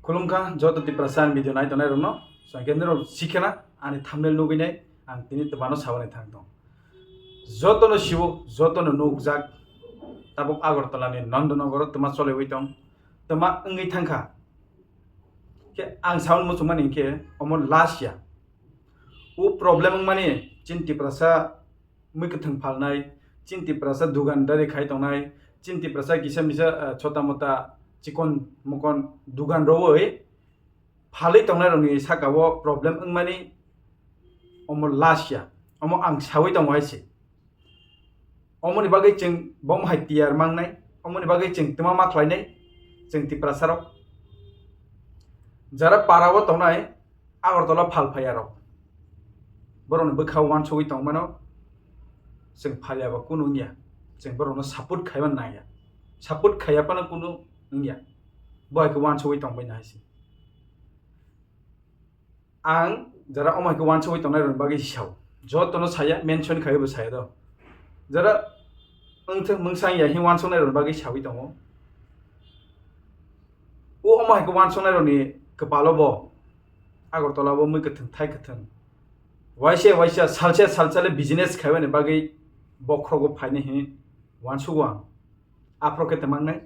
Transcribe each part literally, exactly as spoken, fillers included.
Khulumkha joto Tiprasa ani video nai tongnai rokno. Chwng khe norok sikhena ani thumbnail nugwi nai ang tini twmano sabani thang tong. Jotono siwo, jotono nukjak, tabuk Agartala ni Nandanagar o twma choliwi tong, twma wngwi thangkha. Khe ang saun muchungmani hinkhe omo last ya. O problem wngmani chini Tiprasa mui kwthwng phalnai, chini Tiprasa dugandari khai tongnai, chini Tiprasa kisa misa, eh, chota mota chikon mokon dugan rwi phalwi tongnai rokni saka o problem wngmani omo last ya, omo ang sawi tongo hai se. Omoni bagwi chwng bomo hai tiyar mangnai, omoni bagwi chwng twma ma khlainai, chwng Tiprasa rok. Jara para o tongnai, Agartala phal phaiya rok. Borokni bwkha o uansugwi tongmano chwng phalyaba kunu wngya. Chwng borokno support khaiba nangya. Support khaiya phano kunu wngya. Bo hai khe uansugwi tongbai nai se. Ang jara omo hai khe uansugwi tongnai rokni bagwi sao. Jotono saya, mention khaiwi bo saya do. Jara wngthwng mungsang ya hwnwi uansuknai rokni bagwi sawi tongo. O omo hai khe uansuknai rokni kwpalo bo Agartala bo mui kwthwng thai kwthwng. Waisa waisa salsa salsa le business khaibani bagwi bokhrogo phainai hwnwi uansugo ang. Aphro khe twmangnai.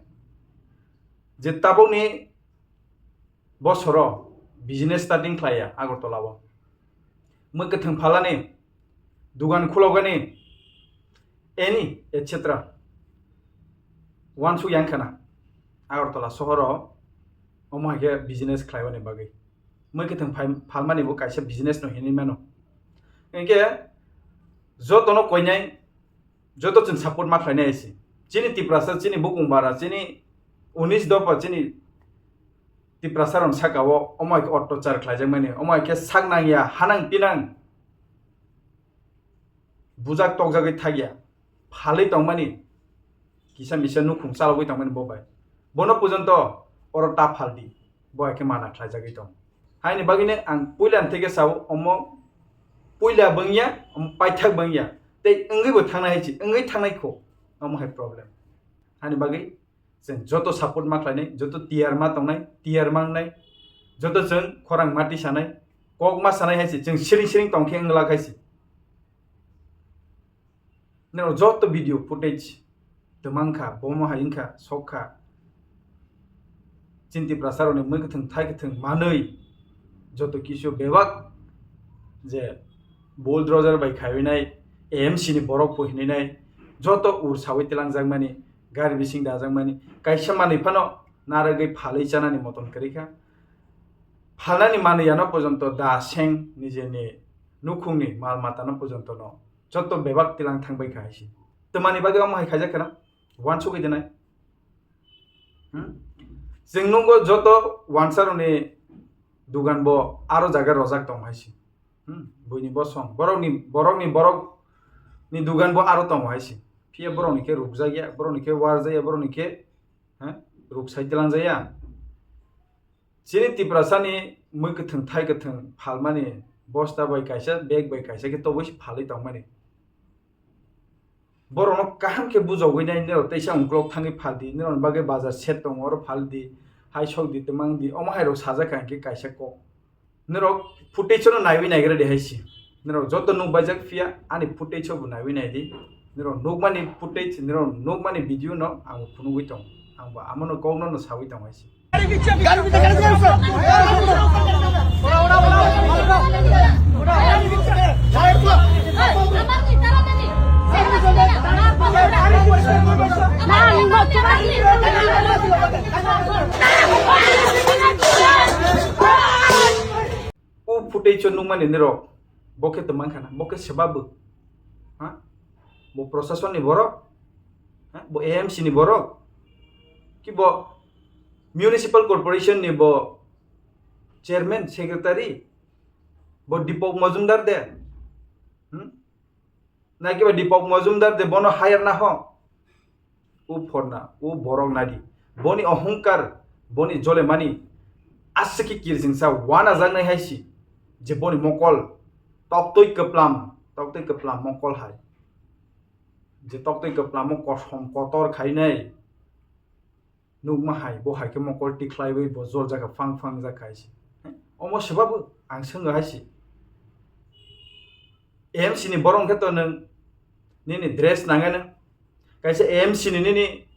Je tabukni bosoro business starting khlaiya Agartala o. Mui kwthwng phalani, dugan khulogani, any, et cetera. Uansuk yang khana Agartala sohoro omo hai khe business khlaibani bagwi. Mui kwthwng phai-, phalmani bo kaisa business no hinwi mano. Hinkhe jotono koinai, joto chwng support ma khlainai hai se. Chini Tiprasa, chini bukung bara, chini unis dopha, chini Tiprasa rok saka o omo hai khe ottochar khlaijakmani, omo hai khe sak nangya, hanang pinang bujak tokjagwi thakya, phalwi tongmani, kisa misa nukhung chalogwi tongmani bo bai. Bono pujonto oro ta phaldi, bo hai khe mana khlaijagwi tong. Haini bagwino ang puila theke sao, omo puila bwngya, omo paithak bwngya, tei wngwi bo thangnai hai se, wngwi thangnai kho, omo hai problem. Haini bagwi chwng joto support ma khlainai, joto tiyar ma tongnai, tiyar mangnai, joto chwng khorang mati sanai, kok ma sanai hai se, chwng siring siring tong khe wng glak hai se. Norok joto video footage twmang kha, bomo hai wngkha, sok kha. Chini Tiprasa rokni mui kwthwng thai kwthwng manwi joto kisu bebak je bulldozer bai khaiwi nai, A M C ni borok bo hinwi nai, joto ur sawi twlangjakmani, gari bising dajakmani, kaisa manwi phano narwgwi phalwi chanani moton kwrwi kha. Phalnani manwi ano pojonto da seng nijeni nukhungni mal matano pojonto no joto bebak tilang thangbai kha hai se. Twmani bagwi omo hai khaijak kheno, uansugwi denai. Hmm? Chwng nukgo joto wansarokni dugan bo aro jaga rojak tong hai se. Hmm? Buini bosong, borokni, borokni, borokni dugan bo aro tongo hai se. Phiya borokni khe rukjakya, borokni khe warjakya, borokni khe, ha? Ruk sai tilangjaya. Chini Tiprasani mui kwthwng thai kwthwng phalmani bosta bai kaisa, bag bai kaisa khe tobwi se phalwi tongmani. Borokno kaham khe bujogwi nai, norok teisa uklok thangwi phaldi, norokni bagwi bazar set tongo, oro phaldi, hai sokdi, twmangdi, omo hai rok sajak kha hinkhe kaisa kok. Norok footage-o no naiwi naigra de hai se. Norok joto nukbaijak phiya ani footage-o bo naiwi naidi. Norok nukmani footage, norok nukmani video no ang bo phunugwi tongo. Ang bo amono kokno no sawi tongo hai se. O footage-o nukmani nirok, bo khe twmang khana, bo khe swbabo. Ha? Bo proshasonni borok, ha? Bo A M C ni borok, ki bo municipal corporation ni bo chairman, secretary, bo Deepak Majumdar de. Hmm? Naki ba Deepak Majumdar de bono hire na ho. O phorna, o borok nadi. Boni ohongkar, boni jolemani aswk khe kirsingsa wanajaknai hai si, je boni mokol toktwi kwplam, toktwi kwplam mokol hai. Je toktwi kwplamo kosom kotor khainai. Nukma hai, bo hai khe mokol tikhlaiwi bo jol jaka phang phang jak hai se. Omo swbabu ang swngo hai se. A M C ni borok hwnkhe to nwng nini dress nangano. Kaisa A M C ni nini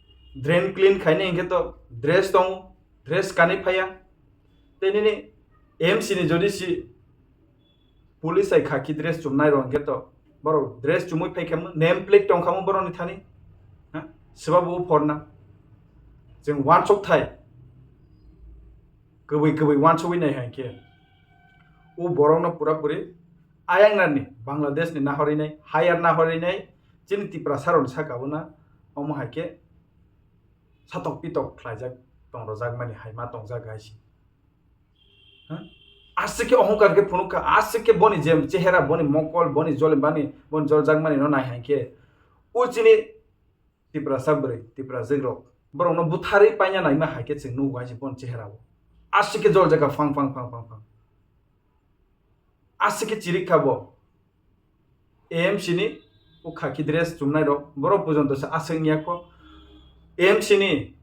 drain clean khaini hwnkhe to dress tongo, dress kanwi phaiya. Tei nini A M C ni jodi si police hai khaki dress chumnai rok hwnkhe to borok dress chumui phai khamu, name plate tong khamu borokni thani. Ha? Swbabu uphorna. Chwng uansuk thai. Kwbwi kwbwi uansugwi nai hai khe. O borokno pura puri ayang nani Bangladesh ni nahorwi nai, hire nahorwi nai, chini Tiprasa rokni saka o na omo hai khe satok pitok khlaijak tong rojak mani hai ma tongjak hai se. Ha? Aswk khe ohongkar khe phunuk kha, aswk khe boni je chehera, boni mokol, boni jole bani, boni jol jak mani no nai hai khe. O chini Tiprasa bwrwi, Tiprajwk rok, borokno butharwi paina naima hai khe chwng nugo hai se boni chehera o. Aswk khe jol jak kha phang phang phang phang phang. Aswk khe chirik kha bo. A M C ni o khaki dress chumnai rok, borok pujonto se aswk wngya kho. A M C ni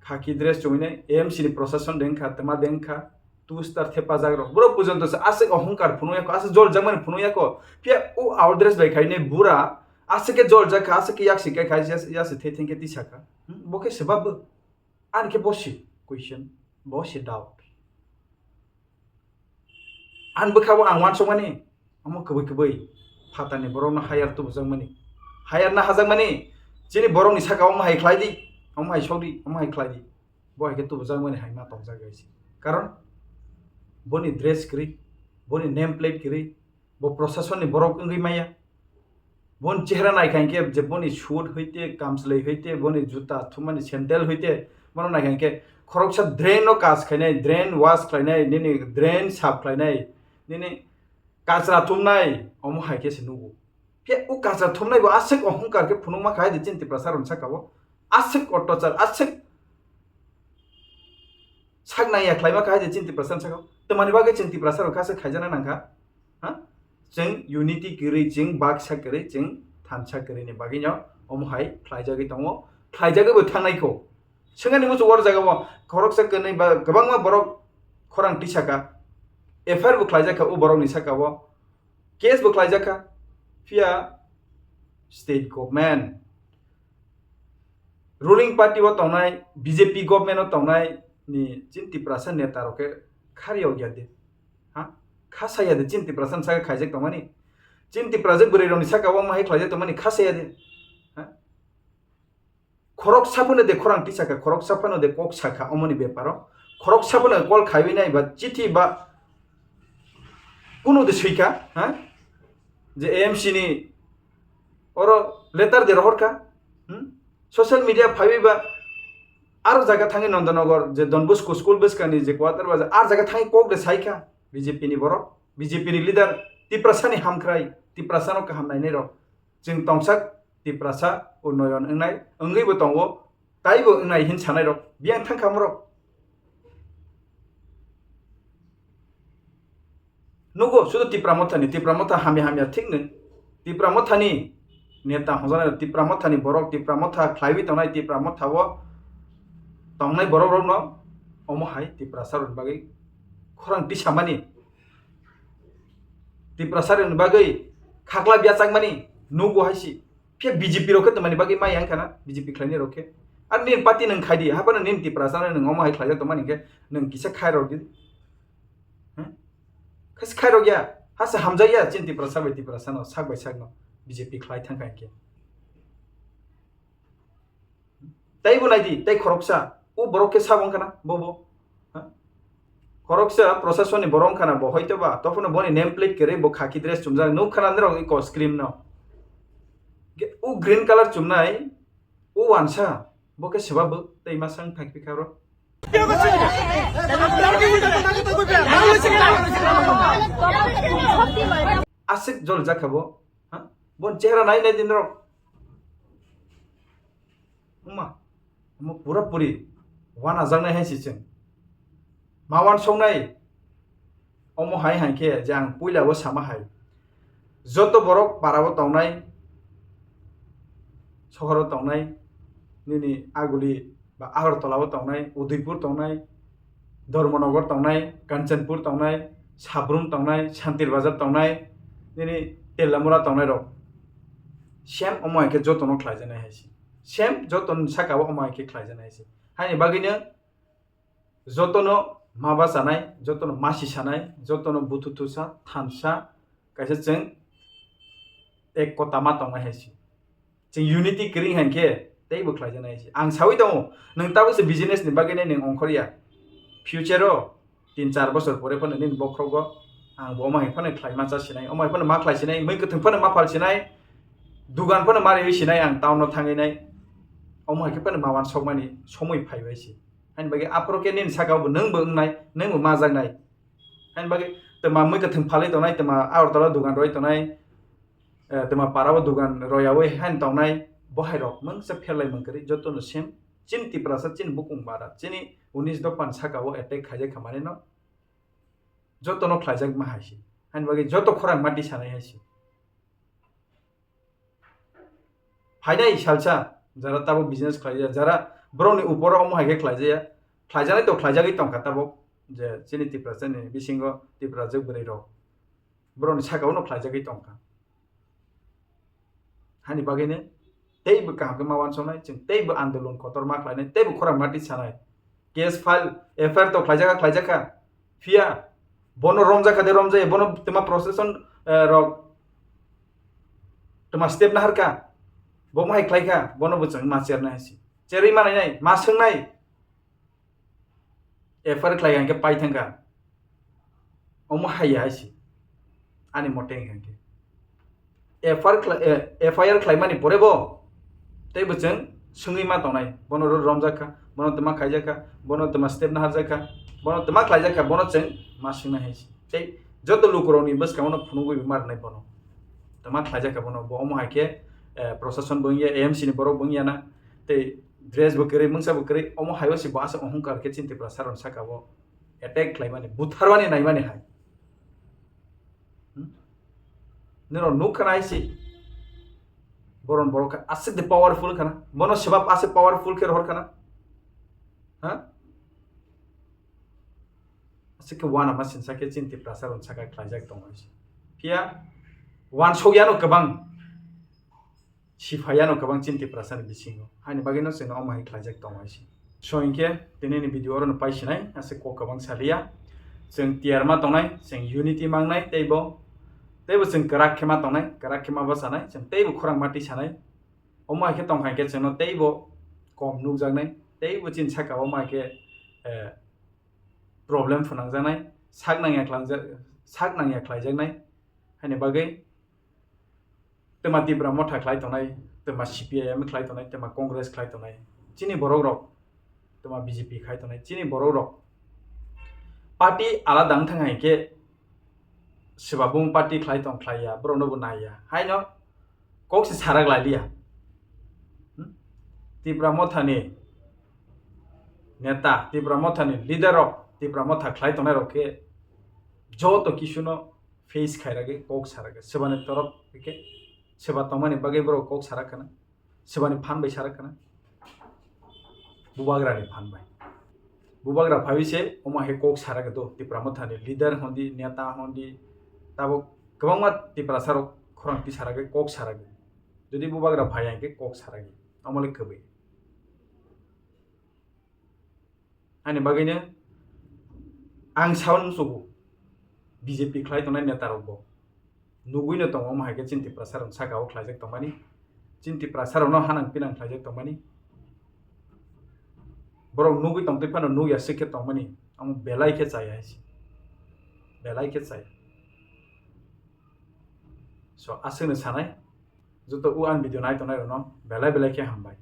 khaki dress chumui nai, A M C ni procession deng kha, twma deng kha, two star thepajak rok. Borok pujonto se aswk ohongkar phunukya kho, aswk jol jakmani phunukya kho. Phiya o out dress bai khainai bura, aswk khe jol jak kha, aswk khe yak sik kha, yak se thei theng khe tisa kha. Hmm? Bo khe swbabu? Ani khe bo si question, bo si doubt. Ang bwkha bo ang uansukmani, omo kwbwi kwbwi phatarni borokno hire tubujakmani, hire na hajakmani, chini borokni saka omo hai khlai di, omo hai sok di, omo hai khlai di, bo hai khe tubujakmani hai ma tongjak hai se. Karon boni dress kwrwi, boni name plate kwrwi, bo procession ni borok wngwi maya. Boni chehra nai kha hinkhe je boni suit hoite, kamchwlwi hoite, boni juta thumani sandal hoite, bono nai kha hinkhe khoroksa drain no kas khainai, drain wash khlainai, nini drain sap khlainai, nini kachra thumnai, omo hai khe se nugo. Khe o kachra thumnai bo aswk ohongkar khe phunukma kha hai de chini Tiprasa rok saka o. Aswk ottochar, aswk sak naiya khlaima kha hai de chini Tiprasa saka o. Tamani bagwi chini Tiprasa rok kha se khaijana nang kha. Ha? Chwng unity kwrwi, chwng baksa kwrwi, chwng thansa kwrwi ni bagwi no omo hai khlaijagwi tongo, khlaijagwi bo thangnai kho. Swngani muchung oro jaga o khoroksa kwnwi ba kwbangma borok khorang tisa kha, F I R bo khlaijak kha o borok ni saka o, case bo khlaijak kha, phiya state government, ruling party o tongnai, B J P government o tongnai ni chini Tiprasa neta rok khe khari yokya de. Ha? Kha saya de chini Tiprasa ni saka khaijak tongmani? Chini Tiprasa bwrwi rok ni saka o omo hai khlaijak tongmani kha saya de? Ha? Khoroksa phano de khorang tisa kha, khoroksa phano de kok sa kha omoni beparo. Khoroksa phano call khaiwi nai ba chithi ba kunu de swi kha, ha? Je A M C ni oro letter de rohor kha. Hmm? Social media phaiwi ba aro jaga thangwi Nandanagar je Don Bosco school bwskangni je quarter ba ar jaga thangwi kok de sai kha B J P ni borok, B J P ni leader, Tiprasa ni hamkrai, Tiprasa no kaham nainai rok. Chwng tongsak Tiprasa unnoyon wngnai, wngwi bo tongo, taibo wngnai hin sanai rok, biyang thang kha morok. Nugo sudu Tipra Mothani, Tipra Motha hamya hamya thik nw. Tipra Mothani neta hwnjanai, Tipra Mothani borok, Tipra Motha khlaiwi tongnai, Tipra Motha o tongnai borok rokno omo hai Tiprasa rokni bagwi khorang tisamani, Tiprasa rokni bagwi khakla biya chakmani nugo hai si. Phiya B J P rok khe tamani bagwi maya wngkha na, B J P khlainai rok khe. Ar nini party nwng khai di, haphano nini Tiprasa no nwng omo hai khlaijak tongmani hwnkhe nwng kisa khai rok di. Hmm? Khaisi khai rok ya, hase hamjak ya chini Tiprasa bai Tiprasa no, sak bai sak no B J P khlai thang kha hinkhe. Tei bo nai di, tei khoroksa, o borok khe sabo wngkha na, bo bo. Ha? Khoroksa procession ni borok wngkha na, bo hoito ba, tophano boni name plate kwrwi, bo khaki dress chumjak, nuk kha na nirok iko screen no. Ge-, o green colour chumnai, o wansa, bo khe swbabo, tei masa wng thang phi kha oro. Aswk jol jak kha bo, ha? Bon chehra nai nai di norok. Wngma, omo pura puri wanajaknai hai se chwng. Ma wansoknai, omo hai hai khe je ang puila o sama hai. Joto borok para o tongnai, sohor o tongnai, nini aguli ba Agartala o tongnai, Udaipur tongnai, Dharmanagar tongnai, Kanchanpur tongnai, Sabrum tongnai, Santir Bazar tongnai, nini Tellamura tongnai rok. Same omo hai khe jotono khlaijaknai hai se. Same jotoni saka o omo hai khe khlaijaknai hai se. Haini bagwino jotono ma bachanai, jotono ma sisanai, jotono buthu thusa, thansa, kaisa chwng ek kota ma tongnai hai se. Chwng unity kwrwi hai khe teibo khlaijaknai hai se. Ang saui tongo, nwng tabuk se business ni bagwi nai nwng ongkhorya. Future o tin char bosor pore phano nini bokhrogo ang bo omo hai phano khlai ma cha sinai, omo hai phano ma khlai sinai, mui kwthwng phano ma phal sinai, dugan phano ma riwi sinai ang town o thangwi nai. Omo hai khe phano ma wansokmani somoi phaibai se. Haini bagwi aphuru khe nini saka o bo nwng bo wngnai, nwng bo majaknai. Haini bagwi twma mui kwthwng phalwi tongnai, twma Agartala dugan rwi tongnai, eh, twma para o dugan royawi haino tongnai, bo hai rok mungsa pherlai mung kwrwi jotono same. Chini Tiprasa, chini bukung bara, chini unis dophan saka o attack khaijak kha manwi no jotono khlaijak ma hai se. Haini bagwi joto khorang ma tisanai hai se. Phainai salsa, jara tabuk business khlaijak, jara borokni uporo omo hai khe khlaijaya, khlaijaknai to khlaijagwi tongkha tabuk, je chini Tiprasa ni bisingo Tiprajwk bwrwi rok borokni saka o no khlaijagwi tongkha. Hani bagwino teibo kaham khe ma wansoknai, chwng teibo andolon kotor ma khlainai, teibo khorang ma tisanai. Case file, F I R to khlaijak kha, khlaijak kha. Phiya bono romjak kha de romjaya, bono twma procession, eh, rok twma step nahar kha. Bo ma hai khlai kha, bono bo chwng ma chernai hai se. Cherwi ma nainai, ma swngnai. F I R khlai kha hwnkhe pai thang kha. Omo hai ya hai se. Ani mote hwnkhe. F I R khlai-, eh, F I R khlaimani pore bo tei bo chwng swngwi ma tongnai, bono ro-, romjak kha, bono twma khaijak kha, bono twma step naharjak kha, bono twma khlaijak kha, bono chwng ma swngnai hai se. Tei joto lukurokni bwskango no phunugwi ma rwnai bono. Twma khlaijak kha bono, bo omo hai khe, eh, procession bo wngya, A M C ni borok bo wngya na, tei dress bo kwrwi, mungsa bo kwrwi, omo hai o se bo aswk ohongkar khe chini Tiprasa rok saka o attack khlaimani, butharmani naimani hai. Hmm? Nino nuk khana hai se. Boron borok kha aswk de powerful khana. Bono sebab aswk powerful khe rohor khana. Ha? Aswk khe wana ma sinsa khe chini Tiprasa rok saka khlaijak tongo hai se. Phiya wansok yano kwbang. Siphaiya no kwbang chini Tiprasa ni bisingo. Haini bagwi no chwngno omo hai khlaijak tongo hai se. So hinkhe tini ni video oro no pai sinai, ase kok kwbang saliya. Chwng tiyar ma tongnai, chwng unity mangnai, teibo, teibo chwng kwrak khe ma tongnai, kwrak khe ma bachanai, chwng teibo khorang ma tisanai. Omo hai khe tong hai khe chwngno teibo kom nukjaknai, teibo chini saka o omo hai khe, eh, problem phwnangjaknai, sak nangya khlangja-, sak nangya khlaijaknai. Haini bagwi twma Tipra Motha khlai tongnai, twma C P I M khlai tongnai, twma Congress khlai tongnai, chini borok rok, twma B J P khlai tongnai, chini borok rok party alada wng thang hai khe swbabung party khlai tong khlai ya, borok no bo nai ya, haino kok se sarak lai liya. Hmm? Tipra Motha ni neta, Tipra Motha ni leader rok, Tipra Motha khlai tongnai rok khe joto kisu no face khairagwi kok saragwi, swbani torop hwnkhe swba tongmani bagwi borok kok sarak khana, swbani phan bai sarak khana, bubagrani phan bai. Bubagra phaiwi se omo hai kok sarak do, Tipra Motha ni leader hondi, neta hondi, tabuk kwbangma Tiprasa rok khorang tisaragwi kok saragwi. Jodi bubagra phai hwnkhe kok saragwi, omo le kwbwi. Ani bagwino ang saui musugo B J P khlai tongnai neta rokbo. Nugwino tongo omo hai khe chini Tiprasa rok saka o khlaijak tongmani. Chini Tiprasa rokno hanang pinang khlaijak tongmani. Borok nugwi tongtwi phano nukya swk khe tongmani. Omo belai khe chaya hai se. Belai khe chaya. So, aswkno sanai. Joto o ang video nai tongnai rokno belai belai khe hambai.